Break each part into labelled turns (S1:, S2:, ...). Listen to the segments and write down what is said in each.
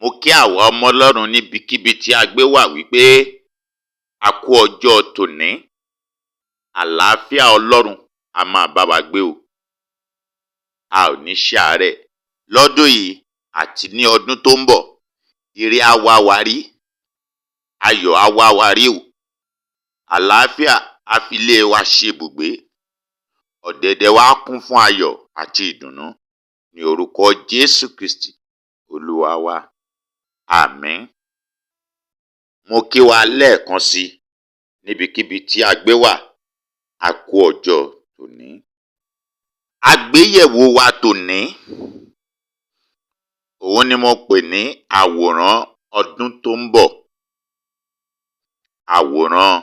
S1: Mo kí àwa ọmọ Ọlọ́run níbikíbi tí a gbé wà wípé a kú ọjọ́ tòní. Àlàáfíà Ọlọ́run a máa bá wa gbé o. A ò ní ṣàárẹ̀. Lọ́dún yìí àti ní ọdún tó ń bọ̀, ire á wá wa rí, ayọ̀ á wá wa rí o. Àlàáfíà á fi ilé wa ṣe ibùgbé. Ọ̀dẹ̀dẹ̀ wa á kún fún ayọ̀ àti ìdùnnú ní orúkọ Jésù Kristi Olúwa wa. Àmín. Mo kí wa lẹ́ẹ̀kan sí níbikíbi tí a gbé wà, a kú ọjọ́ tòní. Àgbéyẹ̀wò wa tòní, òun ni mo pè ní àwòrán ọdún tó ń bọ̀. Àwòrán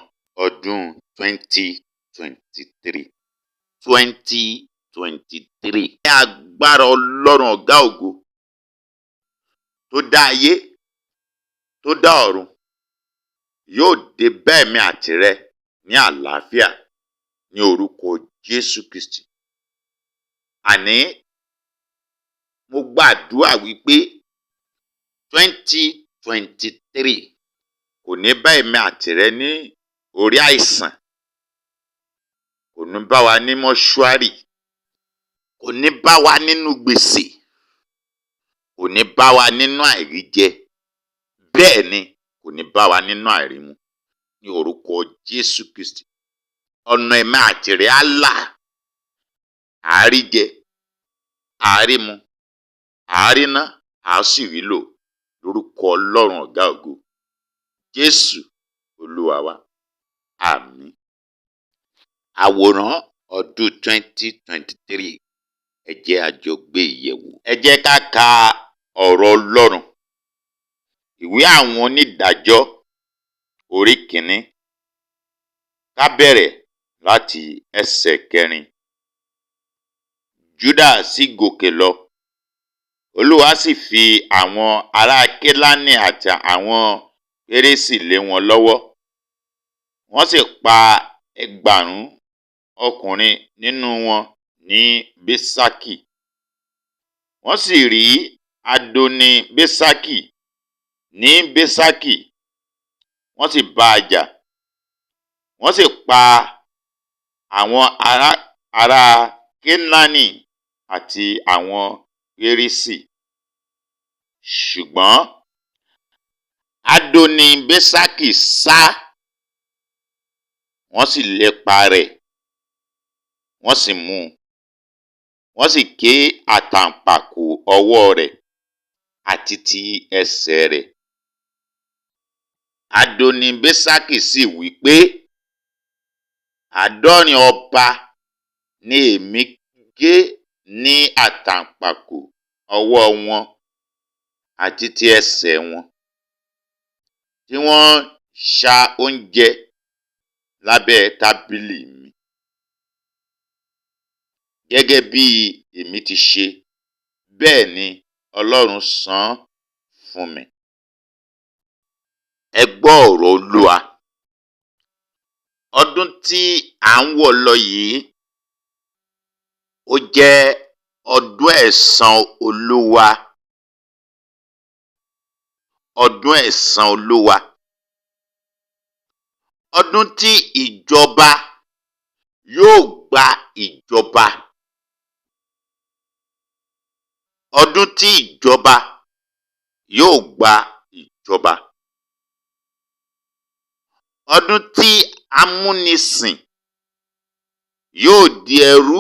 S1: ọdún 2023. 2023. Ní agbára Ọlọ́run ọ̀gá ògo tó dá ayé, tó dá ọ̀run, yóò dé bá èmi àti rẹ ní àlàáfíà ní orúkọ Jésù Kristi. Àní mo gbàdúrà wípé 2023 kò ní bá èmi àti rẹ ní orí àìsàn, kò ní bá wa ní mọ́ṣúárì, kò ní bá wa nínú gbèsè, kò ní bá wa nínú àìríjẹ, bẹ́ẹ̀ ni kò ní bá wa nínú àìrímu ní orúkọ Jésù Kristi. Ọ̀nà èmi àti rẹ á là, àá rí jẹ, àá rí mu, àá rí ná, àá sì rí lò lórúkọ Ọlọ́run ọ̀gá ògo. Jésù Olúwa wa. Àmín. Àwòrán ọdún 2023, ẹ jẹ́ a jọ gbé yẹ̀wò. Ẹ jẹ́ ká ka ọ̀rọ̀ Ọlọ́run. Ìwé àwọn onídàájọ́ orí kìíní. Ká bẹ̀rẹ̀ láti ẹsẹ̀ kẹrin. Júdà sì gòkè lọ. Olúwa sì fi àwọn ará Kénáánì àti àwọn Pérísì lé wọn lọ́wọ́. Wọ́n sì pa 2000 ọkùnrin nínú wọn ní Bésákì. Wọ́n sì rí Adoni-Bésákì ní Bésákì, wọ́n sì bá a jà. Wọ́n sì pa àwọn ará Kénáánì àti àwọn Pérísì. Ṣùgbọ́n Adoni-Bésákì sá, wọ́n sì lépa rẹ̀, wọ́n sì mú un. Wọ́n sì ké àtàǹpàkò ọwọ́ rẹ̀ àti ti ẹsẹ̀ rẹ̀. Adoni-Bésákì sì wí pé, 70 ọba ni èmi gé ní àtàǹpàkò ọwọ́ wọn àti ti ẹsẹ̀ wọn, tí wọ́n ṣa oúnjẹ lábẹ́ tábìlì mi. Gẹ́gẹ́ bí èmi ti ṣe, bẹ́ẹ̀ ni Ọlọ́run san án fún mi. Ẹ gbọ́ ọ̀rọ̀ Olúwa. Ọdún tí à ń wọ̀ lọ yìí, ó jẹ́ ọdún ẹ̀san Olúwa. Ọdún ẹ̀san Olúwa. Ọdún tí ìjọba yóò gba ìjọba. Ọdún tí ìjọba yóò gba ìjọba. Ọdún tí amúnisìn yóò di ẹrú.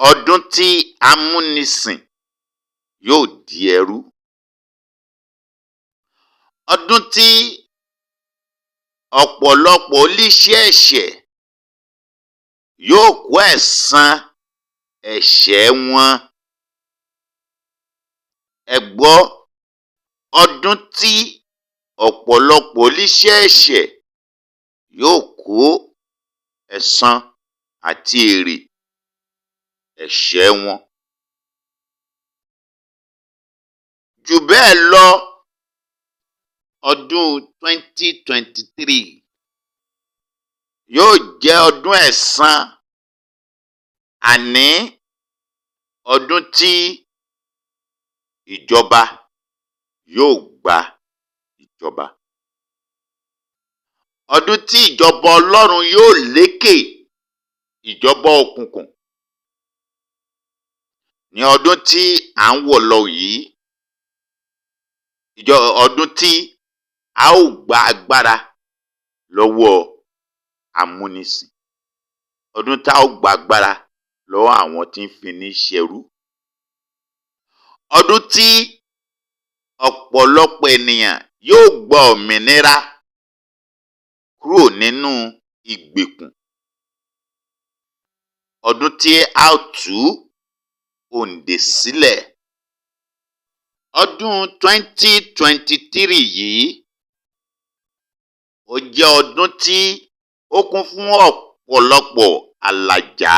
S1: Ọdún tí amúnisìn yóò di ẹrú. Ọdún tí ọ̀pọ̀lọpọ̀ oníṣẹ́ ẹ̀ṣẹ̀ yóò kó ẹ̀san ẹ̀ṣẹ̀ wọn. Ẹ gbọ́, ọdún tí ọ̀pọ̀lọpọ̀ oníṣẹ́ ẹ̀ṣẹ̀ yóò kó ẹ̀san àti èrè ẹ̀ṣẹ̀ wọn. Jù bẹ́ẹ̀ lọ, ọdún 2023 yóò jẹ́ ọdún ẹ̀san, àní ọdún tí ìjọba yóò gba ìjọba. Ọdún tí ìjọba Ọlọ́run yóò lékè ìjọba òkùnkùn ní ọdún tí à ń wọ̀ lọ yìí, ìjọ ọdún tí a ó gba agbára lọ́wọ́ amúnisìn, ọdún tá ó gba agbára lọ́wọ́ àwọn tí ń fini ṣẹrú, ọdún tí ọ̀pọ̀lọpọ̀ ènìyàn yóò gba òmìnira kúrò nínú ìgbèkùn, ọdún tí a ó tú òǹdè sílẹ̀. Ọdún 2023 yìí ó jẹ́ ọdún tí ó kún fún ọ̀pọ̀lọpọ̀ àlàjá,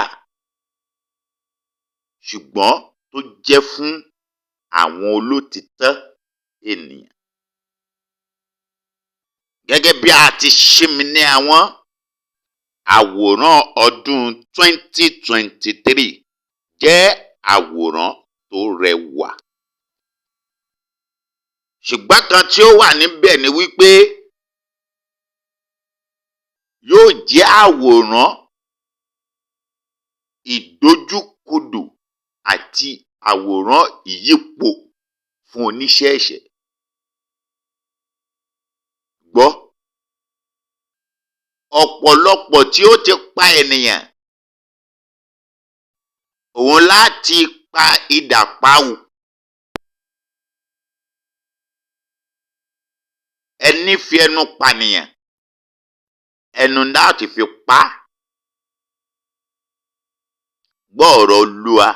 S1: ṣùgbọ́n tó jẹ́ fún àwọn olótìítọ́ ènìyàn. Gẹ́gẹ́ bí a ti ṣí mi ní àwọn àwòrán ọdún 2023 jẹ́ àwòrán tó rẹwà. Ṣùgbọ́n kan tí ó wà níbẹ̀ ni wípé yóò jẹ́ àwòrán ìdojúkodò àti àwòrán ìyípo fún oníṣẹ́ ẹ̀ṣẹ̀. Gbọ́, ọ̀pọ̀lọpọ̀ tí ó ti pa ènìyàn, òun láti pa idà pa o. Ẹni fi ẹnu pànìyàn, ẹnu láti fi pa á. Gbọ́ ọ̀rọ̀ Olúwa.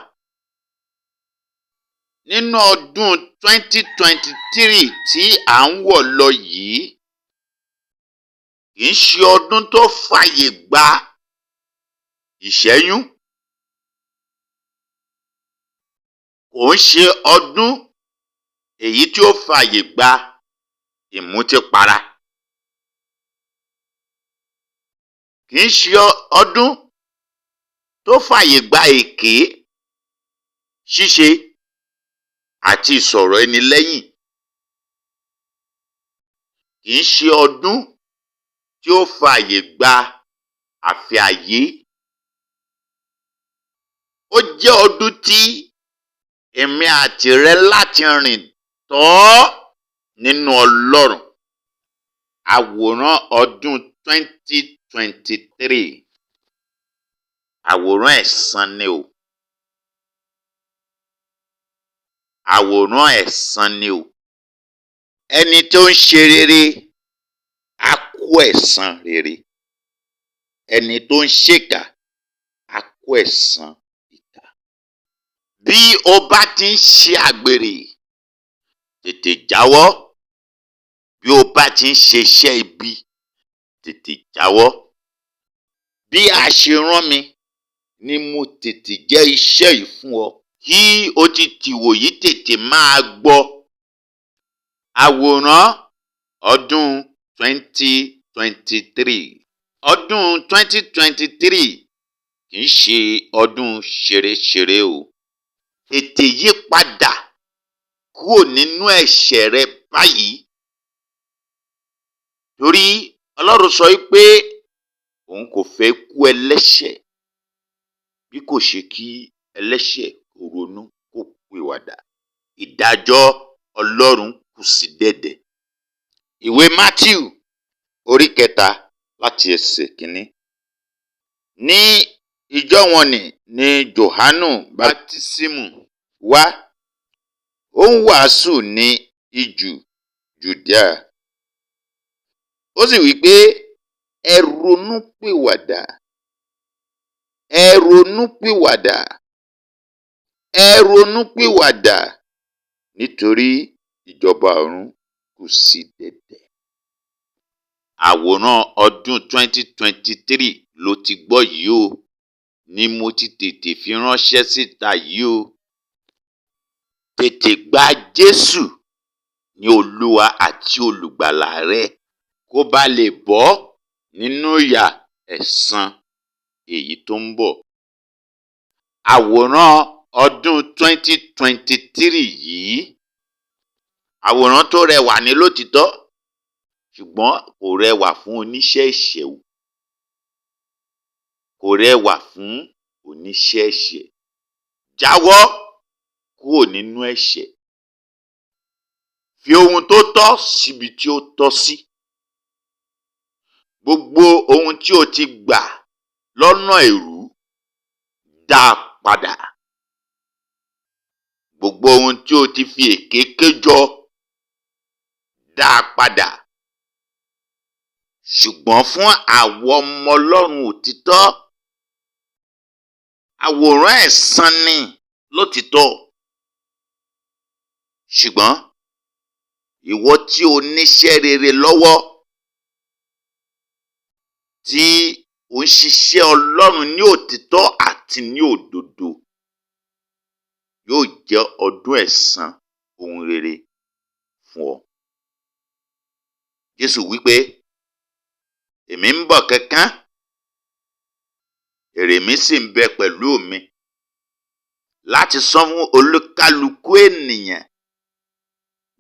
S1: Nínú ọdún 2023 tí à ń wọ̀ lọ yìí, kì í ṣe ọdún tó fàyè gba ìṣẹ́yún. Kò ń ṣe ọdún èyí tí ó fàyè gba ìmutípara. Kì í ṣe ọdún tó fàyè gba èké ṣíṣe àti ìsọ̀rọ̀ ẹni lẹ́yìn. Kì í ṣe ọdún tí ó fàyè gba àfẹ́ ayé. Ó jẹ́ ọdún tí èmi àti rẹ láti rìn tọ́ nínú Ọlọ́run. Àwòrán ọdún 2023, àwòrán ẹ̀san ni o. Àwòrán ẹ̀san ni o. Ẹni tó ń ṣe rere á kó ẹ̀san rere. Ẹni tó ń ṣèkà á kó ẹ̀san ìkà. Bí o bá ti ń ṣe àgbèrè, tètè jáwọ́. Bí o bá ti ń ṣe iṣẹ́ ibi, tètè jáwọ́. Bí a ṣe rán mi ni mo tètè jẹ́ iṣẹ́ yìí fún ọ. Kí o ti tìwòyí tètè máa gbọ́. Àwòrán ọdún 2023. Ọdún 2023 kì í ṣe ọdún ṣeréṣeré o. Tètè yí padà kúrò nínú ẹ̀ṣẹ̀ rẹ báyìí. Torí Ọlọ́run sọ wípé òun kò fẹ́ kú ẹlẹ́ṣẹ̀ bí kò ṣe kí ẹlẹ́ṣẹ̀ kó ronú kó pìwàdà. Ìdájọ́ Ọlọ́run kù sí dẹ̀dẹ̀. Ìwé Mátíù orí kẹta láti ẹsẹ̀ kìíní. Ní ìjọ wọ̀n-ọn-nì ni Jòhánù Bátísímù wá, ó ń wàásù ní ijù Jùdíà. Ó sì wí pé, ẹ ronúpìwàdà, ẹ ronúpìwàdà, ẹ ronúpìwàdà, nítorí ìjọba ọ̀run kù sí dẹ̀dẹ̀. Àwòrán ọdún 2023 ló ti gbọ́ yìí o, ni mo ti tètè fi ránṣẹ́ síta yìí o. Tètè gba Jésù ní Olúwa àti Olùgbàlà rẹ kó ba lè bọ́ nínú ìyà ẹ̀san èyí tó ń bọ̀. Àwòrán ọdún 2023 yìí Àwòrán tó rẹwà ní lótìítọ́, ṣùgbọ́n kò rẹwà fún oníṣẹ́ ẹ̀ṣẹ̀ o. Kò rẹwà fún oníṣẹ́ ẹ̀ṣẹ̀. Jáwọ́ kúrò nínú ẹ̀ṣẹ̀. Fi ohun tó tọ́ síbi tí ó tọ́ sí. Gbogbo ohun tí o ti gbà lọ́nà èrú, dá a padà. Gbogbo ohun tí o ti fi èké kéjọ, dá a padà. Ṣùgbọ́n fún àwọn ọmọ Ọlọ́run òtítọ́, àwòrán ẹ̀san ni lótìítọ́. Ṣùgbọ́n ìwọ tí o níṣẹ́ rere lọ́wọ́, tí ò ń ṣiṣẹ́ Ọlọ́run ní òtítọ́ àti ní òdodo, yóò jẹ́ ọdún ẹ̀san ohun rere fún ọ. Jésù wípé, "Èmi ń bọ̀ kánkán, èrè mi sì ń bẹ pẹ̀lú mi láti san fún olúkálukú ènìyàn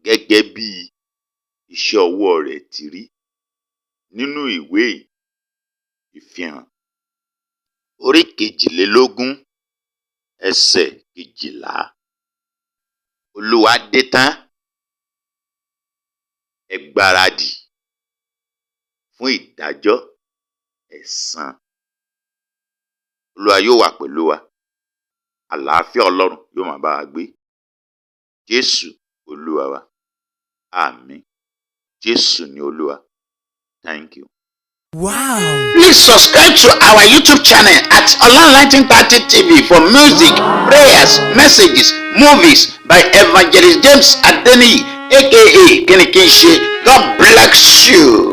S1: gẹ́gẹ́ bí iṣẹ́ ọwọ́ rẹ̀ ti rí." Nínú ìwé Ìfihàn orí 22, ẹsẹ̀ 12. Olúwa dé tán, ẹ gbáradì fún ìdájọ́ ẹ̀san. Olúwa yóò wà pẹ̀lú wa. Àlàáfíà Ọlọ́run yóò máa bá wa gbé. Jésù Olúwa wa. Àmín. Jésù ni Olúwa. Thank you. Please subscribe to our YouTube channel at Online 1930 TV for music, prayers, messages, movies by Evangelist James Adeniyi, aka Kinikinse. God bless you.